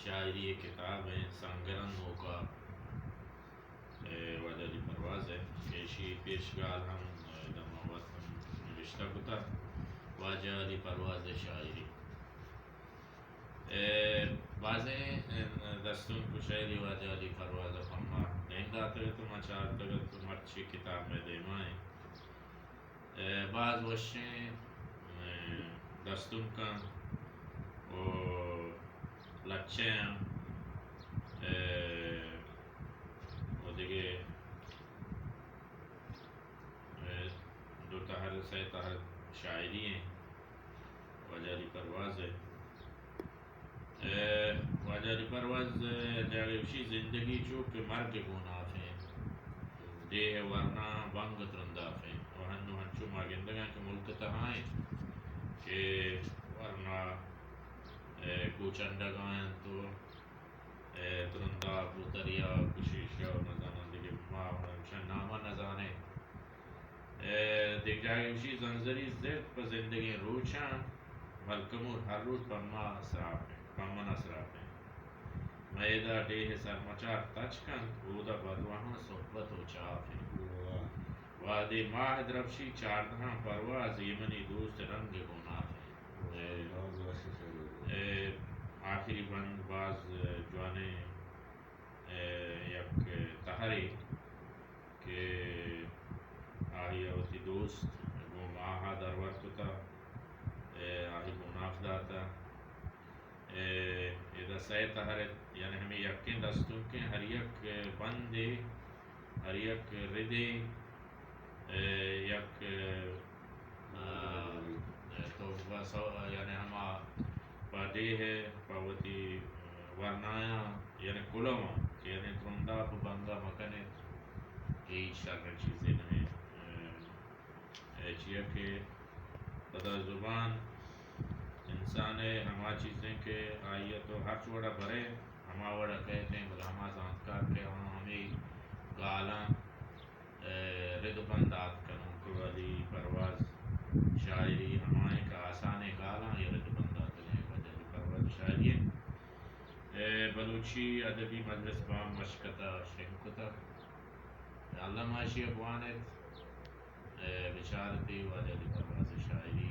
شاعری ءِ کتاب ءِ سنگرن نوکا، اے، واجہ علی پرواز ءِ، ایشی پیشگال ہم، اے، دما وت ہم نبشتہ کتا، واجہ علی پرواز ءِ شاعری۔ اے، بازیں، اے، دستونک و شعری واجہ علی پرواز ءَ پہ ما دیم داتگ ات و ما چارتگ ات و مرچی کتاب مئے دیما ایں۔ اے، باز وشیں، اے، دستونکاں و لچہاں، اے، و دگہ، اے، دو تہر، سئے تہر شاعری ایں واجہ علی پرواز ءِ۔ اے، واجہ علی پرواز ءِ جاگہ گوشی، زندگی چو کہ مرگ گوناف ایں، ڈیہہ ورنا بنگ ترنداف ایں۔ و ہنو ہنچو ما گندگاں کہ ملک تہا ایں کہ ورنا، اے، کوچنڈگا انت و، اے، ترنداف و تریاک و شیشہ و نزاناں دگہ ما ہمشان ناما نزانیں۔ اے، دگہ جاگہ گوشی، زنزری زرد پہ زندگیں روچاں، ملکمور ہر روچ پہ ما سراپ انت، پہ منا سراپ انت۔ مئے ادا ڈیہہ سرمچار تچک انت، اودا بدواہاں صحبت و چاپ انت۔ واہ۔ وہدے ماہ درپشی چاردہاں پرواز، اے منی دوست رنگ گوناف انت۔ اے، باز وش شعر۔ اے، آخری بند باز جوانیں، اے، یک تہرے کہ آئی ءَ وتی دوست گوں ماہ ءَ درور کتہ، اے، آئی گوناف داتہ۔ اے، ادا سئے تہر ات، یعنی ہمے یکیں دستونکیں، ہر یک بندے، ہر یک ردے، اے، یک، آ، تو بس، یعنی ہما پہ ڈیہہ ءَ، پہ وتی ورنایاں، یعنی کلواں، کہ یعنی ترنداپ و بنگا مکن ات، اے ہچ شریں چیزے نہ انت۔ اے، اے چیا کہ پدا زبان انسان ءِ ہما چیزیں کہ آئی ءَ تو ہرچ وڑا برے، ہما وڑا کئیت ایں، بلے ہما زانتکار کہ آہاں ہمے گالاں، اے، رد و بند دات کنوں کہ علی پرواز شاعری ہمائیں کہ آسانیں گالاں یا رد و بند داتگیں، واجہ علی پرواز شاعری انت۔ اے، بلوچی ادبی مجلس بام مشکت ءَ شنگ کتگ۔ اللہ ما اشی ءَ بوان ایت، اے، بچار ات اے واجہ علی پرواز شاعری